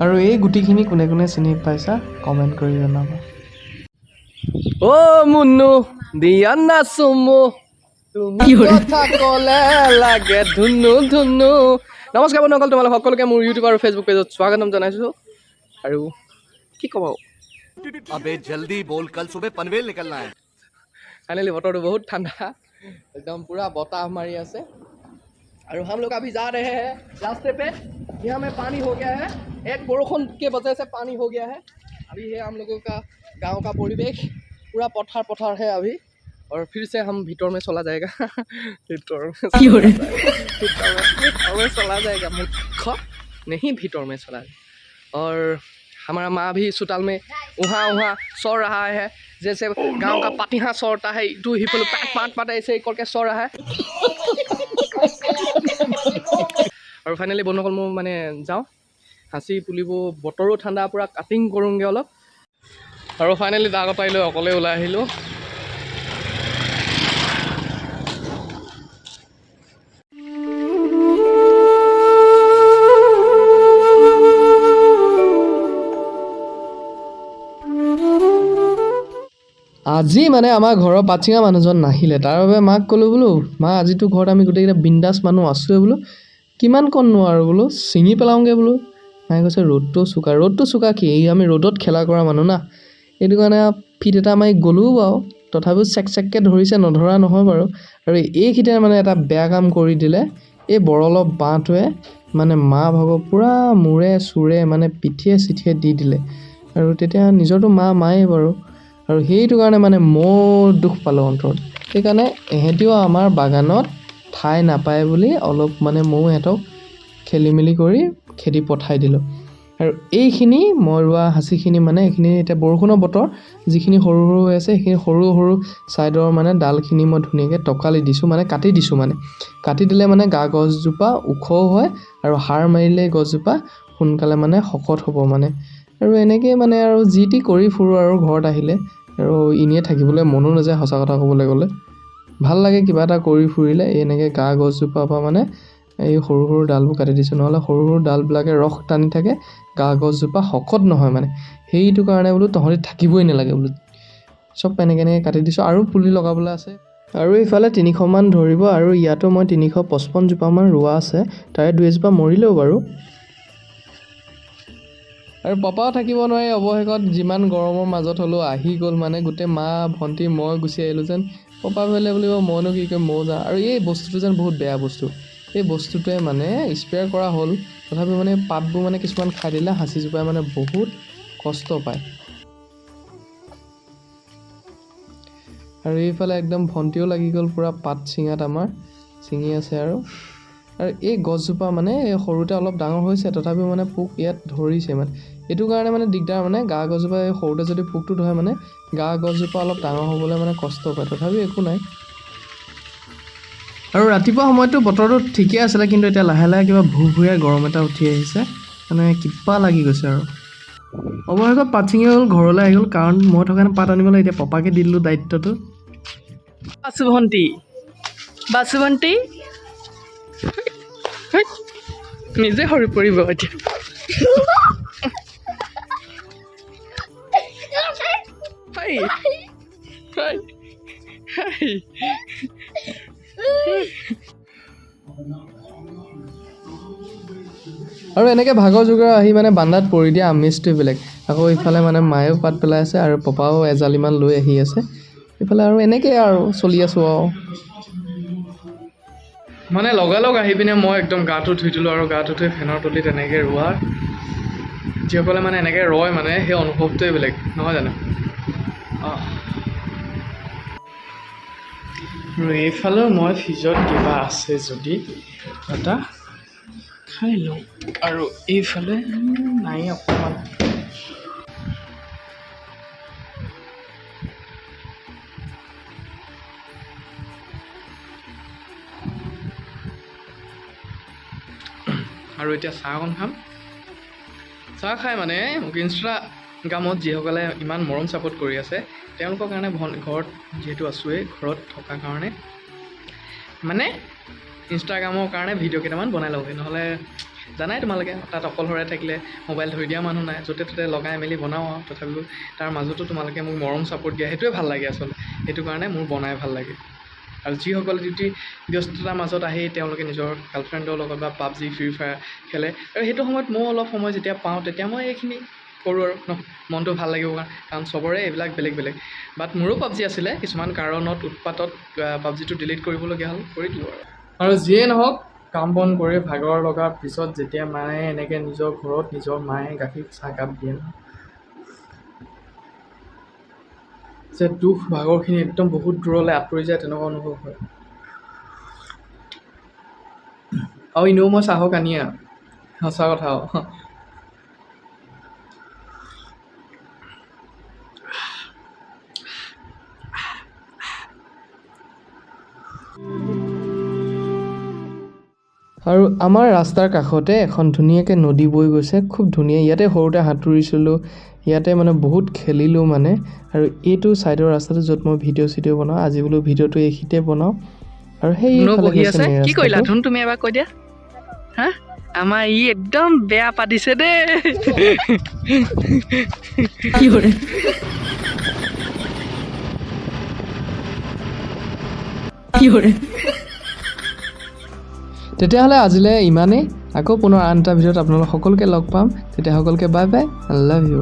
আৰু এই গুটিখিনি কোনে কোনে চিনি পাইছা কমেণ্ট কৰি জনাবা। অ' মুনু দিয়া না চুমু, তুমি কথা ক'লে লাগে ধুনু ধুনু। নমস্কাৰ বন্ধুসকল, তোমালোক সকলোকে মোৰ ইউটিউব আৰু ফেচবুক পেজত স্বাগতম জনাইছোঁ। আৰু কি ক'ব, अबे जल्दी बोल, कल सुबह पनवेल निकलना है। ফাইনেলি বতৰটো বহুত ঠাণ্ডা, একদম পূৰা বতাহ মাৰি আছে। আৰু हम लोग अभी जा रहे हैं रास्ते पे, यहाँ में पानी हो गया है, एक बरखुन के वजह से पानी हो गया है। अभी है हम लोगों का गांव का परिवेश पूरा पठार पठार है अभी, और फिर से हम भीतर में चला जाएगा, भीतर में चला जाएगा, भीतर में चला जाएगा, मूर्ख नहीं भीतर में चला जाएगा। और हमारा माँ भी सुताल में वहाँ वहाँ सो रहा है, जैसे गांव का पातिहा सौरता है, इटू हिपल पाट पाट पाट ऐसे करके सो रहा है। আৰু ফাইনেলি বন্ধুসকল, মই মানে যাওঁ সাঁচি পুলিব, বতৰো ঠাণ্ডা, পূৰা কাটিং কৰোঁগৈ অলপ। আৰু ফাইনেলি দা কটাই লৈ অকলে ওলাই আহিলোঁ। আজি মানে আমাৰ ঘৰৰ পাতছিঙা মানুহজন নাহিলে, তাৰ বাবে মাক ক'লোঁ বোলো মা আজিতো ঘৰত আমি গোটেইকেইটা বিন্দাছ মানুহ আছোঁৱে বোলো, কিমান কণ নোৱাৰোঁ বোলো ছিঙি পেলাওঁগৈ বোলো। মায়ে কৈছে ৰ'দটো চোকা, ৰ'দটো চোকা কি, এই আমি ৰ'দত খেলা কৰা মানুহ না, সেইটো কাৰণে ফিট এটা মাৰি গ'লোঁ বাৰু, তথাপিও চেক চেককৈ ধৰিছে, নধৰা নহয় বাৰু। আৰু এইখিনিতে মানে এটা বেয়া কাম কৰি দিলে, এই বৰলৰ বাঁহটোৱে মানে মা ভাগৰ পূৰা মূৰে চূৰে মানে পিঠিয়ে চিঠিয়ে দি দিলে। আৰু তেতিয়া নিজৰতো মা মায়ে বাৰু, আৰু সেইটো কাৰণে মানে ময়ো দুখ পালোঁ অন্তৰত। সেইকাৰণে ইহঁতিও আমাৰ বাগানত ঠাই নাপায় বুলি অলপ মানে ময়ো ইহঁতক খেলি মেলি কৰি খেদি পঠাই দিলোঁ। আৰু এইখিনি মই ৰোৱা সাঁচিখিনি মানে এইখিনি এতিয়া বৰষুণৰ বতৰ, যিখিনি সৰু সৰু হৈ আছে সেইখিনি সৰু সৰু ছাইডৰ মানে ডালখিনি মই ধুনীয়াকৈ টকালি দিছোঁ, মানে কাটি দিছোঁ। মানে কাটি দিলে মানে গা গছজোপা ওখও হয় আৰু সাৰ মাৰিলে গছজোপা সোনকালে মানে শকত হ'ব মানে। আৰু এনেকৈয়ে মানে আৰু যি টি কৰি ফুৰোঁ আৰু ঘৰত আহিলে, আৰু এনেই থাকিবলৈ মনো নাযায় সঁচা কথা ক'বলৈ গ'লে। ভাল লাগে কিবা এটা কৰি ফুৰিলে। এই এনেকৈ গা গছজোপাৰ পৰা মানে এই সৰু সৰু ডালবোৰ কাটি দিছোঁ, নহ'লে সৰু সৰু ডালবিলাকে ৰস টানি থাকে, গা গছজোপা শকত নহয় মানে। সেইটো কাৰণে বোলো তহঁতি থাকিবই নালাগে বোলো, চব এনেকৈ এনেকৈ কাটি দিছোঁ। আৰু পুলি লগাবলৈ আছে, আৰু এইফালে 300মান ধৰিব। আৰু ইয়াতো মই 355 জোপামান ৰোৱা আছে, তাৰে দুই এজোপা মৰিলেও বাৰু। আৰু পাপাও থাকিব নোৱাৰি, অৱশেষত যিমান গৰমৰ মাজত হ'লেও আহি গ'ল মানে গোটেই মা ভণ্টি মই গুচি আহিলোঁ যেন। পাপা বোলে বুলিব মইনো কি কৰিম, ময়ো যাওঁ। আৰু এই বস্তুটো যেন বহুত বেয়া বস্তু, এই বস্তুটোৱে মানে স্প্ৰে কৰা হ'ল, তথাপিও মানে পাতবোৰ মানে কিছুমান খাই দিলে সাঁচিজোপাই মানে বহুত কষ্ট পায়। আৰু এইফালে একদম ভণ্টিও লাগি গ'ল পূৰা পাত ছিঙাত, আমাৰ ছিঙি আছে। আৰু আৰু এই গছজোপা মানে এই সৰুতে অলপ ডাঙৰ হৈছে, তথাপিও মানে পোক ইয়াত ধৰিছে মানে। এইটো কাৰণে মানে দিগদাৰ, মানে গা গছজোপা এই সৰুতে যদি পোকটো ধৰে মানে গা গছজোপা অলপ ডাঙৰ হ'বলৈ মানে কষ্ট পায়, তথাপিও একো নাই। আৰু ৰাতিপুৱা সময়ততো বতৰটো ঠিকেই আছিলে, কিন্তু এতিয়া লাহে লাহে কিবা ভুৰভুৰীয়া গৰম এটা উঠি আহিছে, মানে কিবা লাগি গৈছে। আৰু অৱশেষত পাত ছিঙি গ'ল, ঘৰলৈ আহি গ'ল, কাৰণ মই থকা পাত আনিবলৈ এতিয়া পাপাকে দি দিলোঁ দায়িত্বটো। বাসু ভণ্টি, বাসু ভণ্টি নিজে সৰি পৰিব এতিয়া। হাই, হাই, হাই। আৰু এনেকৈ ভাগৰ জোগৰ আহি মানে বান্দাত পৰি দিয়া আমেজটোৱে বেলেগ। আকৌ ইফালে মানে মায়েও পাত পেলাই আছে আৰু পাপাও এজালিমান লৈ আহি আছে ইফালে, আৰু এনেকৈয়ে আৰু চলি আছোঁ আৰু। মানে লগালগ আহি পিনে মই একদম গাটো ধুই দিলোঁ, আৰু গাটো ধুই ফেনৰ তলিত এনেকৈ ৰোৱা, যিসকলে মানে এনেকৈ ৰয় মানে সেই অনুভৱটোৱে বেলেগ নহয় জানো? অঁ। আৰু এইফালেও মই ফ্ৰিজত কিবা আছে যদি এটা খাই লওঁ। আৰু এইফালে নাই অকণমান। আৰু এতিয়া চাহ অকণ খাম। চাহ খাই মানে মোক ইনষ্টাগ্ৰামত যিসকলে ইমান মৰম ছাপোৰ্ট কৰি আছে তেওঁলোকৰ কাৰণে ঘৰত যিহেতু আছোঁৱেই, ঘৰত থকাৰ কাৰণে মানে ইনষ্টাগ্ৰামৰ কাৰণে ভিডিঅ' কেইটামান বনাই লওঁগৈ, নহ'লে জানাই তোমালোকে, তাত অকলশৰে থাকিলে মোবাইল ধৰি দিয়া মানুহ নাই, য'তে ত'তে লগাই মেলি বনাওঁ আৰু। তথাপিও তাৰ মাজতো তোমালোকে মোক মৰম ছাপোৰ্ট দিয়া, সেইটোৱে ভাল লাগে আচলতে। সেইটো কাৰণে মোৰ বনাই ভাল লাগে। আৰু যিসকলে ডিউটি ব্যস্ততাৰ মাজত আহি তেওঁলোকে নিজৰ গাৰ্লফ্ৰেণ্ডৰ লগত বা পাবজি, ফ্ৰী ফায়াৰ খেলে, আৰু সেইটো সময়ত ময়ো অলপ সময় যেতিয়া পাওঁ তেতিয়া মই এইখিনি কৰোঁ আৰু ন মনটো ভাল লাগিব কাৰণে। কাৰণ চবৰে এইবিলাক বেলেগ বেলেগ, বাট মোৰো পাবজি আছিলে, কিছুমান কাৰণত উৎপাতত পাবজিটো ডিলিট কৰিবলগীয়া হ'ল, কৰি দিলোঁ আৰু। আৰু যিয়ে নহওক, কাম বন কৰি ভাগৰ লগাৰ পিছত যেতিয়া মায়ে এনেকৈ নিজৰ ঘৰত নিজৰ মায়ে গাখীৰ চাহকাপ দিয়ে নহয়, যে দুখ ভাগৰখিনি একদম বহুত দূৰলৈ আঁতৰি যায়, তেনেকুৱা অনুভৱ হয়। আৰু এনেও মই চাহক আনিয়ে, সঁচা কথা। আৰু আমাৰ ৰাস্তাৰ কাষতে এখন ধুনীয়াকৈ নদী বৈ গৈছে, খুব ধুনীয়া। ইয়াতে সৰুতে সাঁতুৰিছিলোঁ, ইয়াতে মানে বহুত খেলিলোঁ মানে। আৰু এইটো ছাইডৰ ৰাস্তাটো য'ত মই ভিডিঅ' চিডিঅ' বনাওঁ, আজি বোলো ভিডিঅ'টো এইখিনিতে বনাওঁ। আৰু সেইফালে বহি গৈছে আছে। মেইন কি কৰিলা ৰাস্তাটো। ধুন, তুমি এবাৰ কৈ দিয়া। হা, আমাৰ ই একদম বেয়া পাতিছে দেই। তেতিয়াহ'লে আজিলৈ ইমানেই। আকৌ পুনৰ আন এটা ভিডিঅ'ত আপোনালোক সকলোকে লগ পাম। তেতিয়া সকলোকে bye bye, I love you.